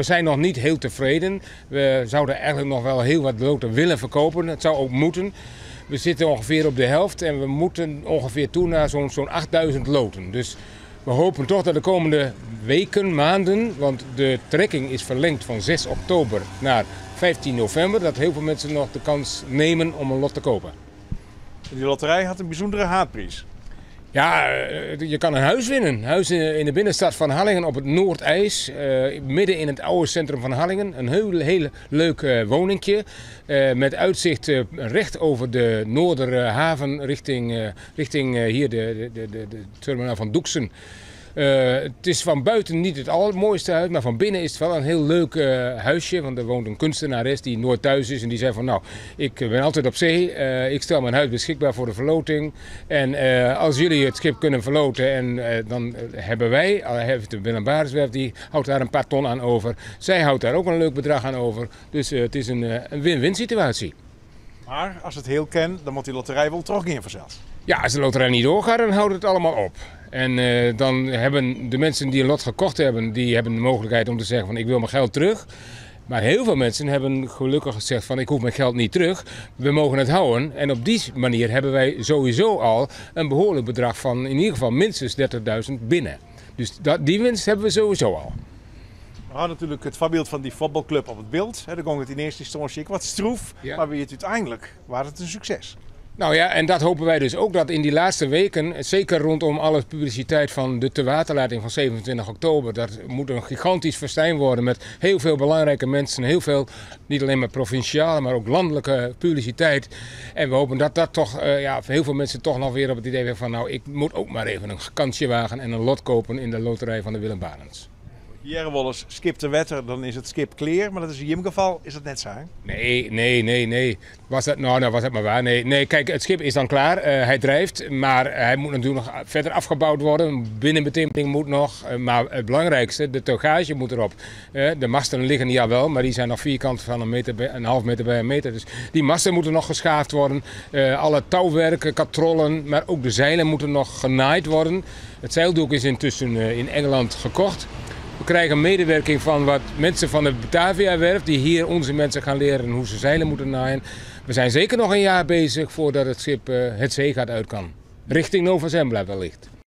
We zijn nog niet heel tevreden. We zouden eigenlijk nog wel heel wat loten willen verkopen. Het zou ook moeten. We zitten ongeveer op de helft en we moeten ongeveer toe naar zo'n 8000 loten. Dus we hopen toch dat de komende weken, maanden, want de trekking is verlengd van 6 oktober naar 15 november, dat heel veel mensen nog de kans nemen om een lot te kopen. Die loterij had een bijzondere haatprijs. Ja, je kan een huis winnen. Een huis in de binnenstad van Harlingen op het Noordijs. Midden in het oude centrum van Harlingen. Een heel, heel leuk woningje. Met uitzicht recht over de Noorderhaven richting hier de terminal van Doeksen. Het is van buiten niet het allermooiste huis, maar van binnen is het wel een heel leuk huisje. Want er woont een kunstenares die nooit thuis is en die zei van nou, ik ben altijd op zee. Ik stel mijn huis beschikbaar voor de verloting. En als jullie het schip kunnen verloten, en dan hebben wij, al heeft de Willem Barentszwerf, die houdt daar een paar ton aan over. Zij houdt daar ook een leuk bedrag aan over. Dus het is een win-win situatie. Maar als het heel ken, dan moet die loterij wel teruggaan vanzelf. Ja, als de loterij niet doorgaat, dan houdt het allemaal op. En dan hebben de mensen die een lot gekocht hebben, die hebben de mogelijkheid om te zeggen van ik wil mijn geld terug. Maar heel veel mensen hebben gelukkig gezegd van ik hoef mijn geld niet terug, we mogen het houden. En op die manier hebben wij sowieso al een behoorlijk bedrag van in ieder geval minstens 30.000 binnen. Dus die winst hebben we sowieso al. We hadden natuurlijk het voorbeeld van die voetbalclub op het beeld. Hè, daar ging het in eerste instantie wat stroef, maar wie het uiteindelijk was het een succes. En dat hopen wij dus ook dat in die laatste weken, zeker rondom alle publiciteit van de tewaterlating van 27 oktober, dat moet een gigantisch festijn worden met heel veel belangrijke mensen, heel veel, niet alleen maar provinciale, maar ook landelijke publiciteit. En we hopen dat dat toch heel veel mensen toch nog weer op het idee hebben van nou, ik moet ook maar even een kansje wagen en een lot kopen in de loterij van de Willem Barentsz. Hier wel eens skip de wetter, dan is het skip clear, maar dat is in jouw geval is dat net zo, hè? Nee, nee, nee, nee. Was dat, nou, nou was dat maar waar. Nee, nee, kijk, het schip is dan klaar. Hij drijft, maar hij moet natuurlijk nog verder afgebouwd worden. Binnenbetimmering moet nog. Maar het belangrijkste, de tuigage moet erop. De masten liggen ja wel, maar die zijn nog vierkant van een meter bij, een half meter bij een meter. Dus die masten moeten nog geschaafd worden. Alle touwwerken, katrollen, maar ook de zeilen moeten nog genaaid worden. Het zeildoek is intussen in Engeland gekocht. We krijgen medewerking van wat mensen van de Batavia-werf die hier onze mensen gaan leren hoe ze zeilen moeten naaien. We zijn zeker nog een jaar bezig voordat het schip het zeegat uit kan. Richting Nova Zembla wellicht.